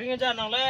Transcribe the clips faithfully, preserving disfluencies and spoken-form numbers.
Phi nga jan nang le.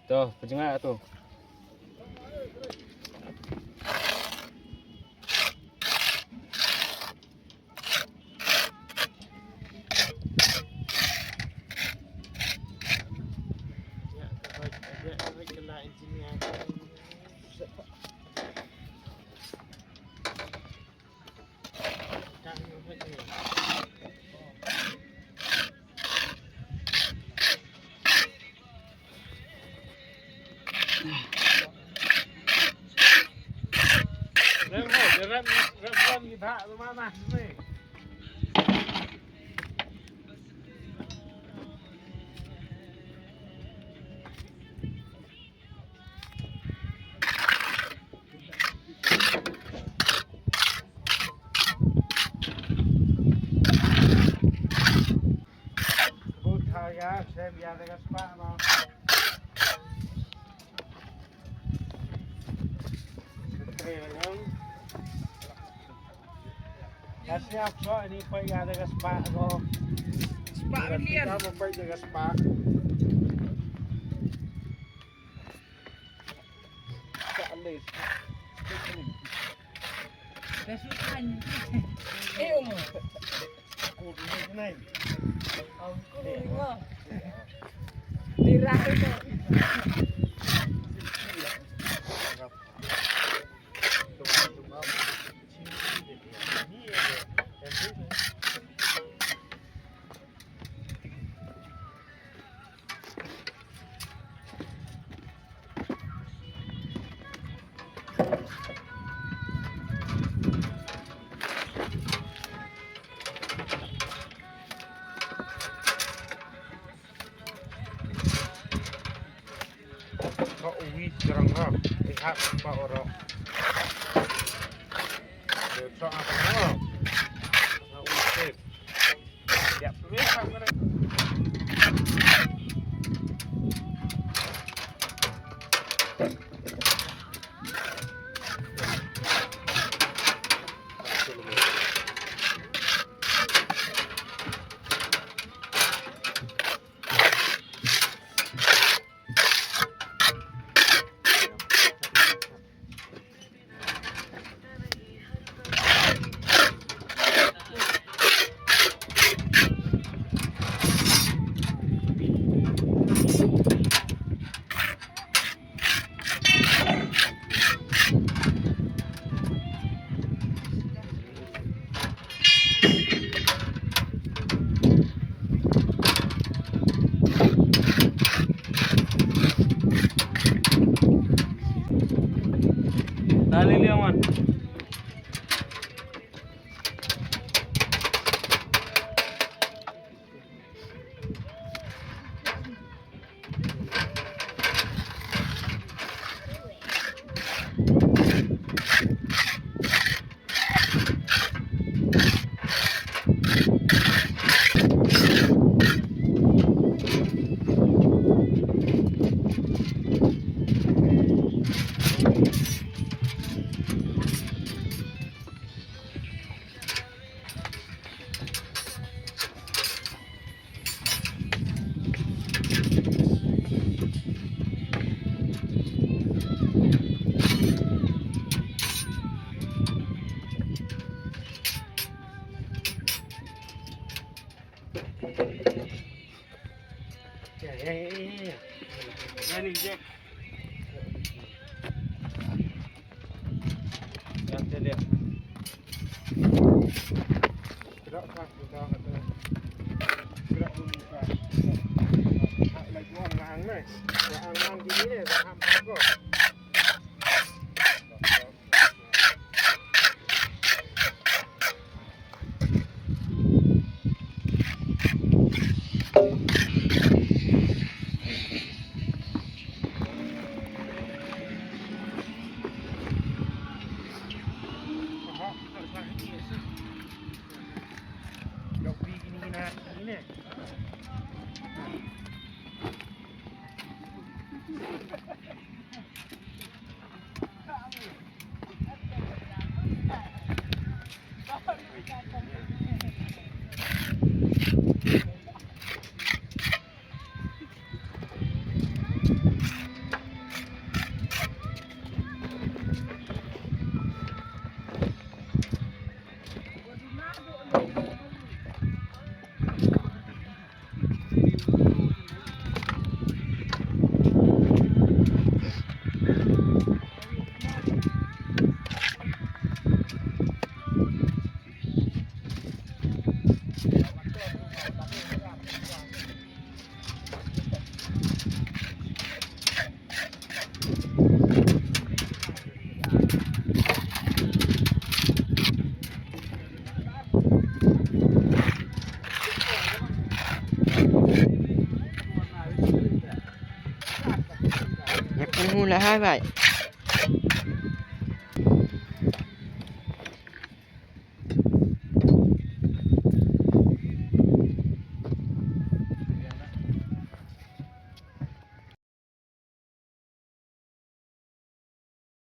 To, pejengah tu. Bun thaw ïa, sem ïa da ka spah mo. Ka sñiaw pso ini peit ïa da ka spah ko. Spah ruh lian. Ka mo peit da ka spah. Ka list. Ka su kan. Eh, Uma. Ko ni nai. Au, ko ni ngo. Ni ra ko. Ka uwi jrang nga, i hap pa oro. Ka uwi tip. Ya, ya, ya, ya, ya. Ini, Jack. Ya, dia, dia. Gerak kah, gerak kah. Gerak dulu kah. Lagi orang ang ni. Orang ang gini ni, orang ang kau. Yak ngu la hai bai.